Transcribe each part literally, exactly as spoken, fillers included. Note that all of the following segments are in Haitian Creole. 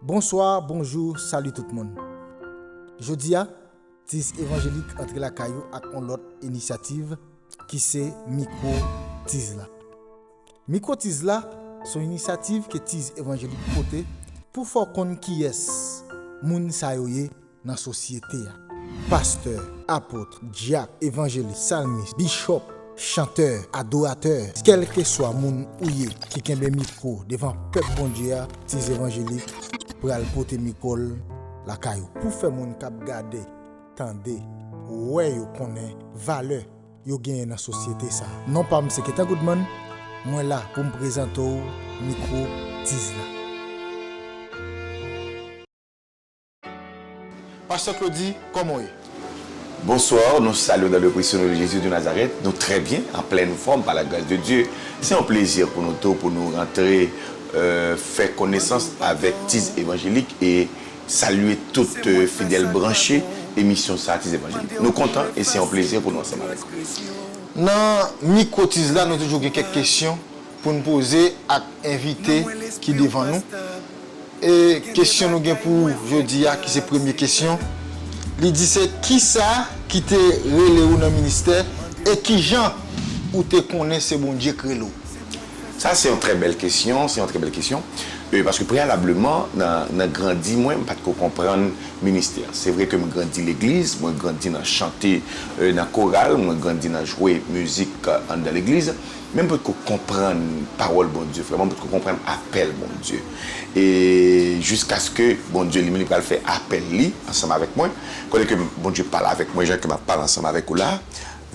Bonswa, bonjou, sali tout moun. Jodi a, Tiz Evanjelik antre lakay ou ak yon lòt inisyativ ki se Mikwo Tiz la. Mikwo Tiz la se yon inisyativ ke Tiz Evanjelik pote pou fè w konn kiyès moun sa yo ye nan sosyete a. Pastè, apot, dyak, evanjelis, salmis, bichòp, chantè, adoratè, kèlkeswa moun ou ye ki kenbe mikwo devan pèp Bondye a, Tiz Evanjelik pral pote mikwo l lakay ou pou fè moun k ap gade, tande, wè yo konnen valè yo genyen nan sosyete sa a. Non pa m se Ketan Goodman, mwen la pou m prezante w mikwo Tiz la. Pastè Claudy, kòman w ye? Bonsoir, nous saluons dans le précieux nom de Jésus de Nazareth. Nous très bien, en pleine forme par la grâce de Dieu. C'est un plaisir pour nous tous, pour nous rentrer, euh, faire connaissance avec Tiz Évangélique et saluer tout euh, fidèle branché émission Satis Évangélique. Nous comptons et c'est un plaisir pour nous ensemble avec vous. Nan mikwo Tiz la, nou toujou gen kèk kesyon pou n poze ak envite ki devan nou. E kesyon nou gen pou ou jodi a, ki se premye kesyon, li di se kisa ki te rele ou nan ministè e kijan ou te konnen se Bondye k rele w? Sa se yon trè bèl kesyon, se yon trè bèl kesyon. E, paske preyalableman, nan, nan grandi mwen, m pa t ko konprann ministè. Se vre ke m grandi legliz, mwen grandi nan chante, e, nan koral, mwen grandi nan jwe mizik, e, anndan legliz, men m potko konprann pawòl Bondye vrèman, m potko konprann apèl Bondye. E jiskaske Bondye li menm li pral fè apèl li ansanm avèk mwen, kote ke Bondye pale avèk mwen jan ke m ap pale ansanm avèk ou la,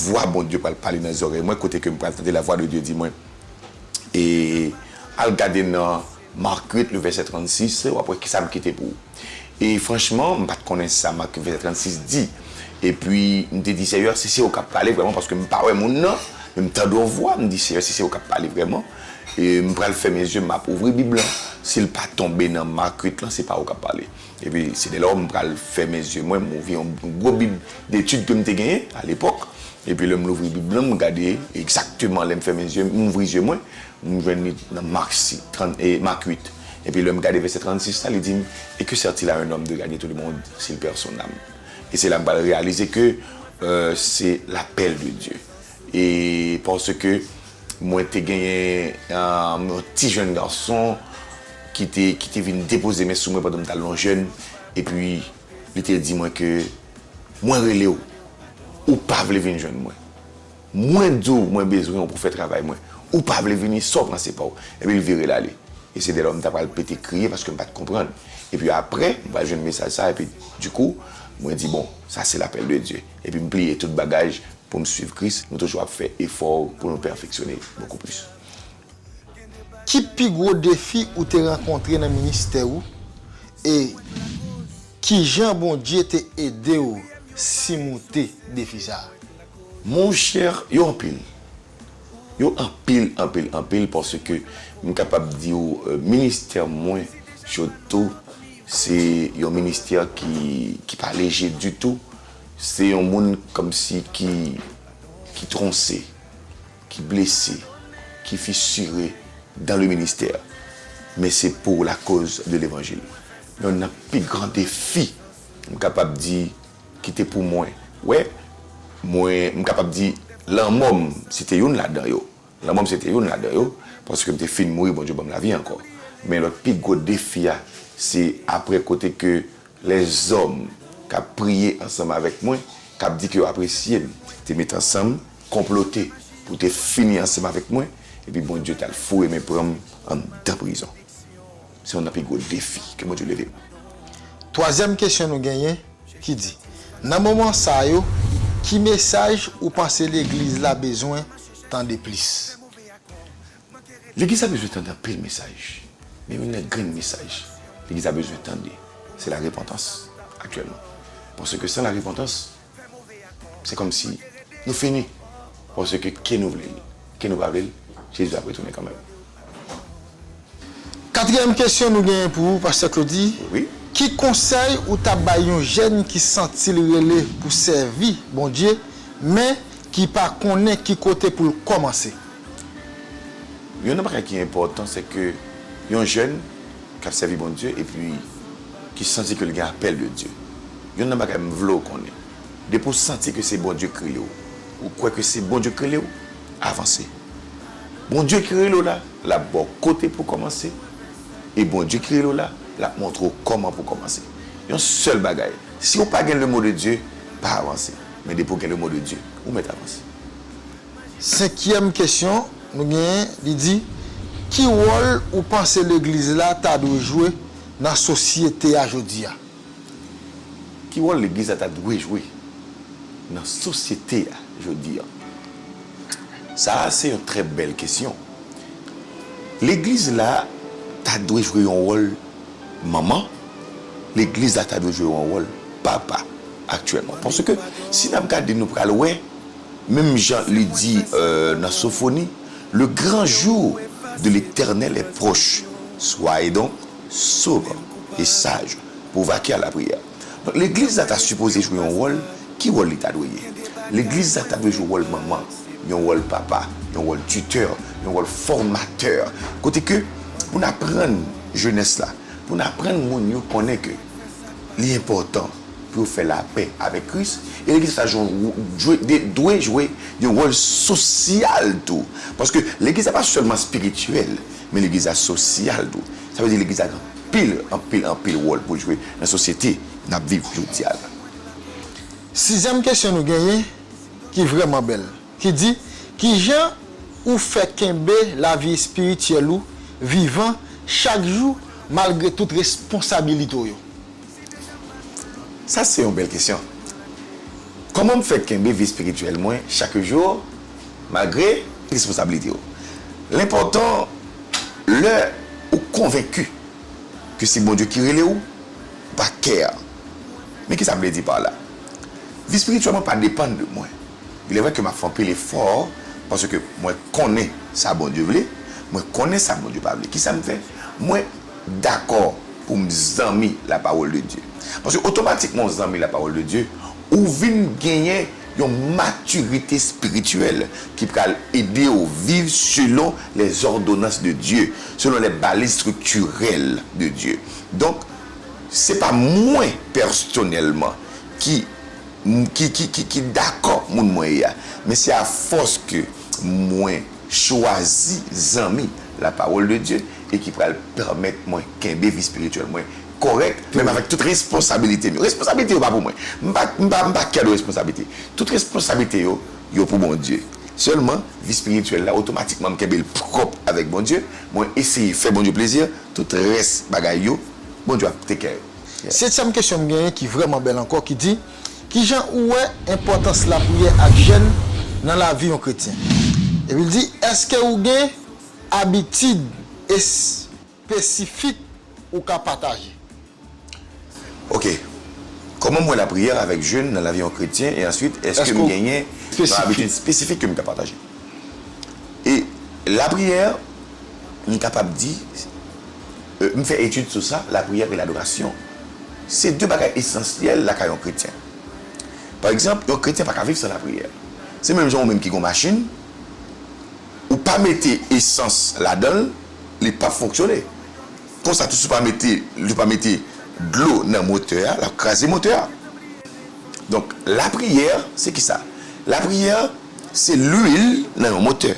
vwa Bondye pral pale nan zòrèy mwen, kote ke m pral tande la voix de Dieu di mwen, e al gade nan Mak uit, le vèsè trannsis, w ap wè kisa m kite pou ou. E franchman, m pa t konnen sa Mak uit vèsè trannsis di. Epi, m te di, Seyè, si se ou k ap pale vrèman, paske m pa wè moun nan, men m tande yon vwa, m di, Seyè, si se ou k ap pale vrèman, e m pral fèmen zye m, m ap ouvri Bib lan. Si l pa tonbe nan Mak uit lan, se pa ou k ap pale. Epi, se de lè m pral fèmen zye mwen, m ouvri yon gwo bib detid ke m te genyen alepòk. Epi, lè m louvri Bib lan, m gade egzakteman, lè m fèmen zye m, m ouvri zye mwen, m jwenn li nan Mak si, trant, e, Mak uit. Epi, lè m gade vèsè trannsis la, li di m, Et que sert-il à un homme de gagner tout le monde s'il perd son âme? E se la m pral reyalize ke, euh, se lapèl de Dye. E paske mwen te genyen, um, yon ti jèn gason ki te, ki te vin depoze men sou mwen pandan m t al nan jèn, epi li te di mwen ke mwen rele w, ou pa vle vin jwenn mwen. Mwen di w mwen bezwen w pou fè travay mwen, ou pa vle vini, sa w pran se pa w. Epi l vire l ale. E se de lè m ta pral pete kriye paske m pa t konprann. Epi apre, m pral jwenn mesaj sa, epi dikou, mwen di, bon, sa se lapèl de Dye. Epi m pliye tout bagaj pou m swiv Kris, nou toujou ap fè efò pou nou pèfeksyone bokou plis. Ki pi gwo defi ou te rankontre nan ministè ou, e kijan Bondye te ede w simoute defi sa a? Monchè, yo anpil. Yo anpil, anpil, anpil, paske m kapab di w, euh, ministè mwen, sitou, se yon ministè ki, ki pa leje ditou. Se yon moun kòmsi ki, ki tronse, ki blese, ki fisire dans le ministère. Men se pour la cause de l'évangile. Youn nan pi gran defi, m kapab di, ki te pou mwen. Wè, mwen, m kapab di, lanmò m, se te youn ladan yo. Lanmò m, se te youn ladan yo, paske m te fin mouri, Bondye ban m lavi ankò. Men lòt pi gwo defi a, se apre kote ke lèzòm k ap priye ansanm avèk mwen, k ap di ke yo apresye m, te met ansanm, konplote pou te fini ansanm avèk mwen, epi Bondye t al foure men pran m anndan prizon. Se youn nan pi gwo defi ke Bondye leve m. Twazyèm kesyon nou genyen ki di, nan moman sa yo, ki mesaj ou panse legliz la bezwen tande plis? Legliz la bezwen tande anpil mesaj, men youn nan grenn mesaj legliz la bezwen tande, se larepantans aktyèlman. Paske san larepantans, se kòmsi nou fini. Paske ke nou vle l, ke nou pa vle l, Jezi ap retounen kanmenm. Katriyèm kesyon nou genyen pou ou, Pastè Claudy. Wi. Ki konsèy ou t ap bay yon jèn ki santi l rele pou sèvi Bondye, men ki pa konnen ki kote pou l kòmanse? Youn nan bagay ki enpòtan, se ke yon jèn k ap sèvi Bondye, epi ki santi ke l gen apèl de Dye. Youn nan bagay m vle w konnen, depi w santi ke se Bondye ki rele w, ou kwè ke se Bondye ki rele w, avanse. Bondye ki rele w la, l ap ba w kote pou w kòmanse, e Bondye ki rele w la, l ap montre w kòman pou w kòmanse. Yon sèl bagay, si w pa gen le mot de Dieu, pa avanse. Men depi w gen le mot de Dieu, ou mèt avanse. Senkyèm kesyon nou genyen, li di, ki wòl ou panse legliz la ta dwe jwe nan sosyete a jodi a? Ki wòl legliz la ta dwe jwe nan sosyete a jodi a? Sa a se yon trè bèl kesyon. Legliz la ta dwe jwe yon wòl manman, legliz la ta dwe jwe yon wòl papa aktyèlman. Paske si n ap gade, nou pral wè, menm jan li di nan Sofoni, le grand jour de l'Éternel est proche. Soyez donc sobres et sages pour vaquer à la prière. Donk, legliz la ta sipoze jwe yon wòl. Ki wòl li ta dwe ye? Legliz la ta dwe jwe wòl manman, yon wòl papa, yon wòl titè, yon wòl fòmatè. Kote ke pou n aprann jenès la, pou n aprann moun yo konnen ke li enpòtan pou yo fè lapè avèk Kris. E legliz la dwe jwe yon wòl sosyal tou. Paske legliz la pa sèlman espirityèl, men legliz la sosyal tou. Sa vle di legliz la gen anpil, anpil, anpil wòl pou l jwe nan sosyete n ap viv jodi a la. Sizyèm kesyon nou genyen, ki vrèman bèl, ki di, kijan ou fè kenbe lavi espirityèl ou vivan chak jou malgre tout responsabilite w yo? Sa se yon bèl kesyon. Kòman m fè kenbe vi espirityèl mwen chak jou malgre responsabilite yo? L enpòtan lè ou konvenki ke se Bondye ki rele w, ou pa care. Men kisa m vle di pa la? Vi espirityèl mwen pa depann de mwen. Il est vrai ke m ap fè anpil efò paske mwen konnen sa Bondye vle, mwen konnen sa Bondye pa vle. Kisa m fè? Mwen dakò pou m zanmi la parole de Dieu. Paske otomatikman w zanmi la parole de Dieu, ou vin genyen yon matirite espirityèl ki pral ede w viv selon les ordonnances de Dieu, selon les balises structurelles de Dieu. Donk, se pa mwen pèsonèlman ki ki, ki, ki, ki, ki dakò moun mwen ye a. Men se afòs ke mwen chwazi zanmi la parole de Dieu e ki pral pèmèt mwen kenbe vi espirityèl mwen kòrèk, menm avèk tout responsabilite m yo. Responsabilite yo pa pou mwen. M pa, m pa, m pa care de responsabilite. Tout responsabilite yo, yo pou Bondye. Sèlman, vi espirityèl la, otomatikman, m kenbe l pwòp avèk Bondye. Mwen eseye fè Bondye plezi, tout rès bagay yo, Bondye ap take care yo. Setyèm kesyon m genyen ki vrèman bèl ankò, ki di, kijan ou wè enpòtans lapriyè ak jèn nan lavi yon kretyen? Epi l di, èske ou gen abitid espesifik ou ka pataje? Ok. Kòman m wè lapriyè avèk jèn nan lavi yon kretyen? E answit, èske m genyen yon abitid espesifik ke m ka pataje? E lapriyè, m kapab di, m fè etid sou sa, lapriyè e ladorasyon. Se de bagay esansyèl lakay yon kretyen. Pa egzanp, yon kretyen pa ka viv san lapriyè. Se menm jan ou menm ki gen yon machin, ou pa mete esans ladan l, li p ap fonksyone. Konsa tou, si w pa mete, si w pa mete dlo nan motè a, l ap kraze motè a. Donk, lapriyè, se kisa? Lapriyè, se lwil nan yon motè.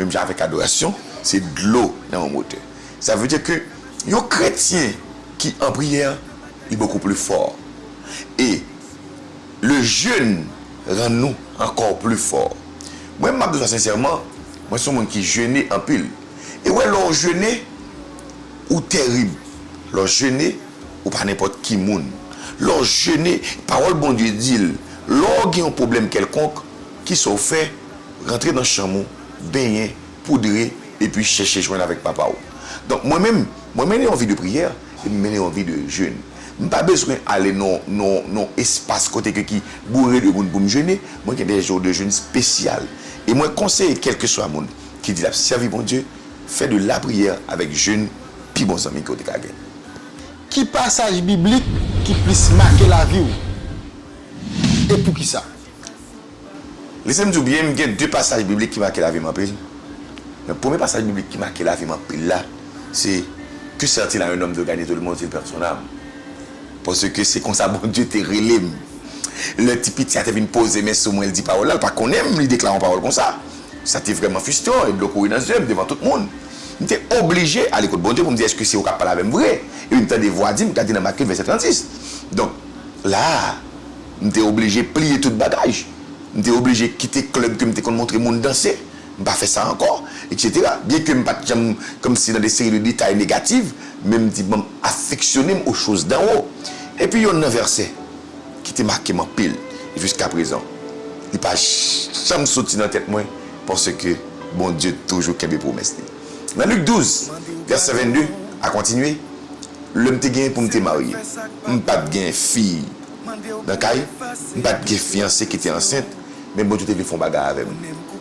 Menm jan avèk adorasyon, se dlo nan yon motè. Sa vle di ke yon kretyen ki an priyè, li bokou pli fò. E le jeûne rann nou ankò pli fò. Mwen, m ap di w sa sensèman, mwen se yon moun ki jene anpil. E w wè, lè w jene, ou terib. Lè w jene, ou pa nenpòt ki moun. Lè w jene, pawòl Bondye di l, lè w gen yon pwoblèm kèlkonk, kisa w fè? Rantre nan chanm ou, benyen, poudre, epi chèche jwenn avèk papa w. Donk, mwen menm, mwen mennen yon vi de priyè, e m mennen yon vi de jèn. M pa bezwen ale nan, nan, nan espas kote ke ki boure de moun pou m jene, mwen gen de jou de jèn espesyal. E mwen konseye kèlkeswa moun ki di l ap sèvi Bondye, fè de lapriyè avèk jèn pi bon zanmi ke w te ka gen. Ki pasaj biblik ki plis make lavi w? E poukisa? Lese m di w byen, m gen de pasaj biblik ki make lavi m anpil. Men premye pasaj biblik ki make lavi m anpil la, se: Que sert-il à un homme de gagner tout le monde s'il perd son âme? Paske se konsa Bondye te rele m. Lè ti piti a te vin poze men sou mwen, l di pawòl la, l pa konnen m, li deklare yon pawòl konsa. Sa te vrèman fristran, e dlo kouri nan zye m devan tout moun. M te oblije ale kot Bondye pou m di, èske se ou k ap pale avè m vre? Epi m tande vwa di m, gade nan Make vèsè trannsis. Donk, la a, m te oblije pliye tout bagaj. M te oblije kite klèb ke m te konn montre moun danse. M pa fè sa ankò, etsetera. Byenke m pa t janm kòmsi nan de seri de detay negatif, men m di, bon, m afeksyone m aux choses d'en haut. Epi yonn nan vèsè ki te make m anpil, e jiskaprezan, li pa janm soti nan tèt mwen, paske Bondye toujou kenbe pwomès li. Nan Lik douz, vèsè vennde, a kontinye, lè m te genyen pou m te marye, m pa t gen fi nan kay, m pa t gen fiyanse ki te ansent, men Bondye te vle fè yon bagay avè m.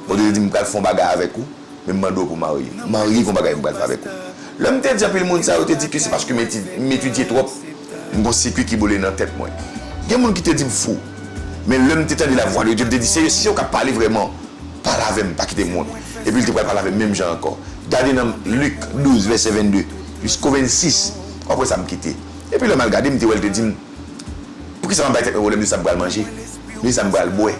Bondye te di m, m pral fè yon bagay avèk ou, men m mande w pou w marye. Marye, gen yon bagay m pral fè avèk ou. Lè m te di anpil moun sa, yo te di ke se paske m eti-, m etidye twòp, m gen yon sikui ki boule nan tèt mwen. Gen moun ki te di m fou. Men lè m te tande lavwa de Dye, m te di, Seyè, si se ou k ap pale vrèman, pale avè m, pa kite m wont. Epi l te pral pale avè m menm jan ankò. Gade nan Lik douz, vèsè vennde, jisko vennsis. Apre sa, m kite. Epi lè m al gade, m te wè l te di m, poukisa m ap bay tèt mwen pwoblèm de sa m pral manje, de sa m pral bwè?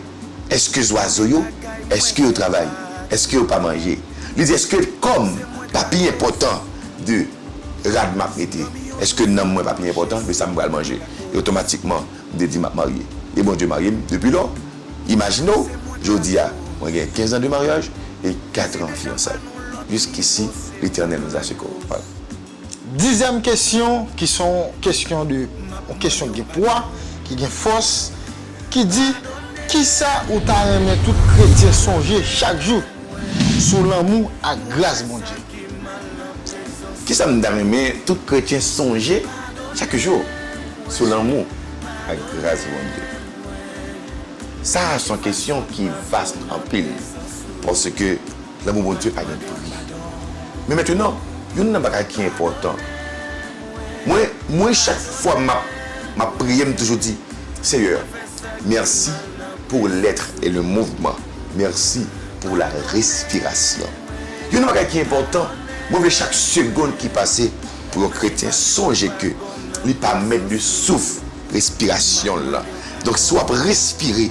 Èske zwazo yo, èske yo travay? Èske yo pa manje? Li di, èske kò m pa pi enpòtan de rad m ap mete? Èske nanm mwen pa pi enpòtan de sa m pral manje? E otomatikman, m te di m ap marye. E Bondye marye m depi lò. Imajine w, jodi a, mwen gen kenz an de maryaj e kat an fiyansay. Jiskisi, Letènèl nous a secourus. Voilà. Dizyèm kesyon, ki se yon kesyon de, yon kesyon ki gen pwa, ki gen fòs, ki di, kisa ou ta renmen tout kretyen sonje chak jou sou lanmou ak gras Bondye? Kisa m ta renmen tout kretyen sonje chak jou sou lanmou ak gras Bondye? Sa a se yon kesyon ki vas anpil, paske lanmou Bondye pa gen pri. Men mentenan, youn nan bagay ki enpòtan, mwen, mwen chak fwa m ap, m ap priye, m toujou di, Seyè, mèsi pour l'être et le mouvement. Mèsi pour la respiration. Youn nan bagay ki enpòtan, mwen vle chak segonn ki pase pou yon kretyen sonje ke li pa mèt de souf respirasyon l lan. Donk, si w ap respire,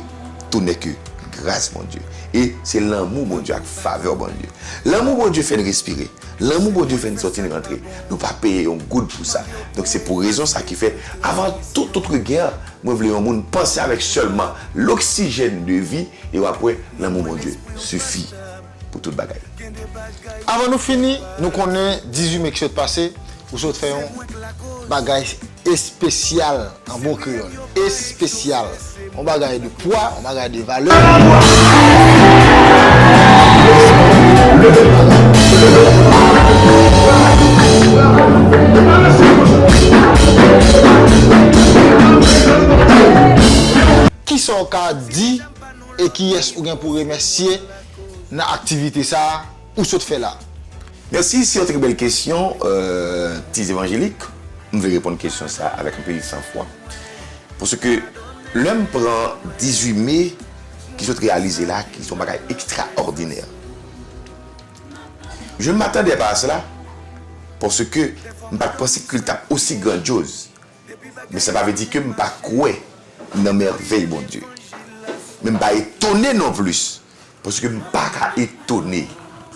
tout n'est que grâce Bondye. E se lanmou Bondye ak favè Bondye. Lanmou Bondye fè n respire. Lanmou Bondye fè n sòti, n rantre. Nou pa peye yon goud pou sa. Donk, se pou rezon sa ki fè, avan tout, tout regard, mwen vle yon moun panse avèk sèlman l'oxygène de vie, e w ap wè lanmou Bondye sifi pou tout bagay. Avan nou fini, nou konnen dizuit me ki sot pase, ou sot fè yon bagay espesyal an bon kreyòl. Espesyal. Yon bagay de pwa, yon bagay de valè. Kisa w ka di e kiyès ou gen pou remèsye nan aktivite sa a ou sot fè la? Mèsi, se yon trè bèl kesyon, euh, Ti Evanjelik. M vle reponn kesyon sa a avèk anpil sanfwa. Paske lè m pran dizuit me ki sot reyalize la, ki se yon bagay ekstraòdinè. Je ne m'attendais pas à cela, paske m pa t panse ke l t ap osi grandyoz. Men sa pa vle di ke m pa kwè nan mèvèy Bondye. Men m pa etone non plis. Paske m pa ka etone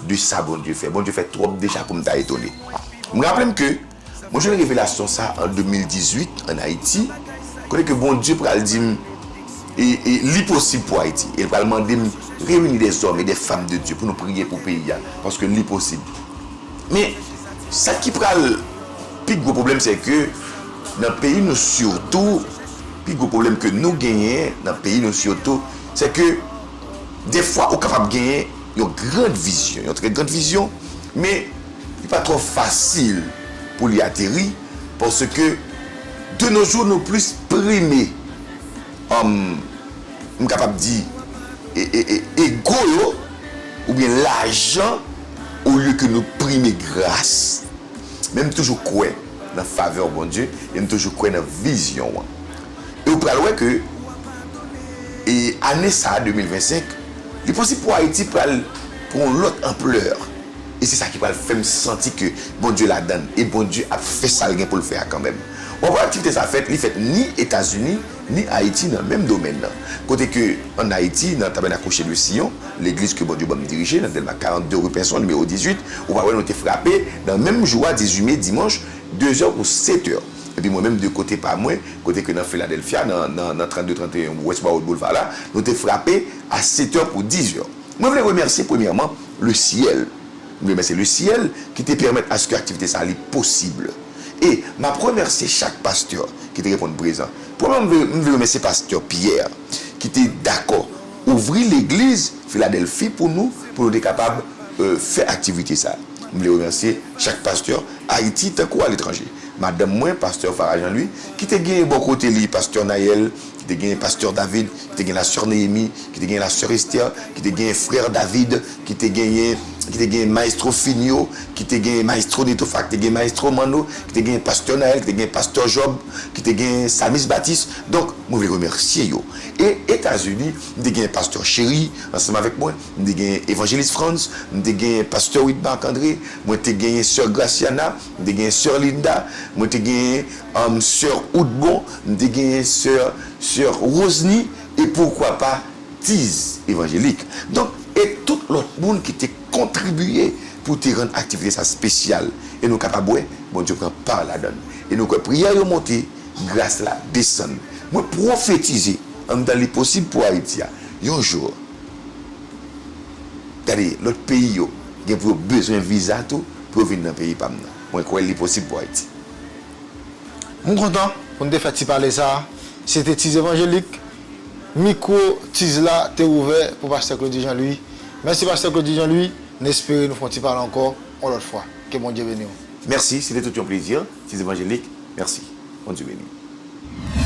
de sa Bondye fè. Bondye fè twòp deja pou m ta etone. M raple m ke mwen jwenn revelasyon sa an de mil dizuit ann Ayiti, kote ke Bondye pral di m, e, e, li posib pou Ayiti. E l pral mande m, réunis des hommes et des femmes de Dieu pou nou priye pou peyi a, paske li posib. Men, sa ki pral pi gwo pwoblèm, se ke nan peyi nou sitou, pi gwo pwoblèm ke nou genyen nan peyi nou sitou, se ke defwa ou kapab genyen yon grand vizyon, yon trè grand vizyon, men li pa twò fasil pou li ateri, paske de nos jours nou plis prime, um, m kapab di, e, e, e, ego yo, oubyen lajan, olye ke nou prime gras. Men m toujou kwè nan favè Bondye, e m toujou kwè nan vizyon an. E ou pral wè ke, e ane sa a, de mil vennsenk, li posib pou Ayiti pral pran yon lòt anplè. E se sa ki pral fè m santi ke Bondye ladann, e Bondye ap fè sa l gen pou l fè a kanmenm. Bon, pou aktivite sa fèt, li fèt ni Etazini, ni Ayiti nan menm domèn nan. Kote ke ann Ayiti, nan Tabènak Rocher de Sion, legliz ke Bondye ban m dirije, nan Dèlma karannde rue Pinson, nimewo dizuit, ou pa wè nou te frape nan menm jou a, dizuit me, dimanch, de zè pou sèt è. Epi mwen menm, de kote pa mwen, kote ke nan Philadelphia, nan, nan, nan trannde tranteyen West Broward Boulevard la, nou te frape a sèt è pou diz è. Mwen vle remèsye premyèman le syèl. Mwen vle remèsye le syèl ki te pèmèt aske aktivite sa li posib. E m ap remèsye chak pastè ki te reponn prezan. Premyèman, mwen vle, mwen vle remèsye pastè Pierre ki te dakò ouvri legliz Filadèlfi pou nou, pou nou te kapab, euh, fè aktivite sa. Mwen vle remèsye chak pastè Ayiti tankou aletranje. Madanm mwen, pastè Farah Jean Louis, ki te gen bò kote li pastè Nayèl, ki te gen pastè David, ki te gen la sè Néhémie, ki te gen la sè Esther, ki te gen frè David, ki te genyen, ki te gen maestro Finio, ki te gen maestro Netofa, ki te gen maestro Manno, ki te gen pastè Nayèl, ki te gen pastè Job, ki te gen salmis Batis. Donk, mwen vle remèsye yo. E Etazini, m te gen pastè Cheri ansanm avèk mwen, m te gen evanjelis Frantz, m te gen pastè Wid Marc André, mwen te genyen sè Graciana, m te genyen sè Linda, mwen te genyen, um, sè Oudbon, m te genyen sè, sè Rosny, e poukwa pa Tiz Evanjelik. Donk, e tout lòt moun ki te kontribiye pou te rann aktivite sa espesyal. E nou kapab wè, Bondye pran pa ladan l. E nou kwè priyè yo monte, gras la desann. Mwen pwofetize, anndan li posib pou Ayiti a, yon jou, gade, lòt peyi yo gen pou yo bezwen viza tou pou yo vin nan peyi pa m nan. Mwen kwè li posib pou Ayiti. M kontan pou n te fè ti pale sa a. Se te Tiz Evanjelik. Mikwo Tiz la te ouvè pou pastè Claudy Jean Louis. Mèsi pastè Claudy Jean Louis. N espere nou fè yon ti pale ankò yon lòt fwa. Ke Bondye beni w. Mèsi, se te tout yon plezi. Tiz Evanjelik, mèsi. Bondye beni w.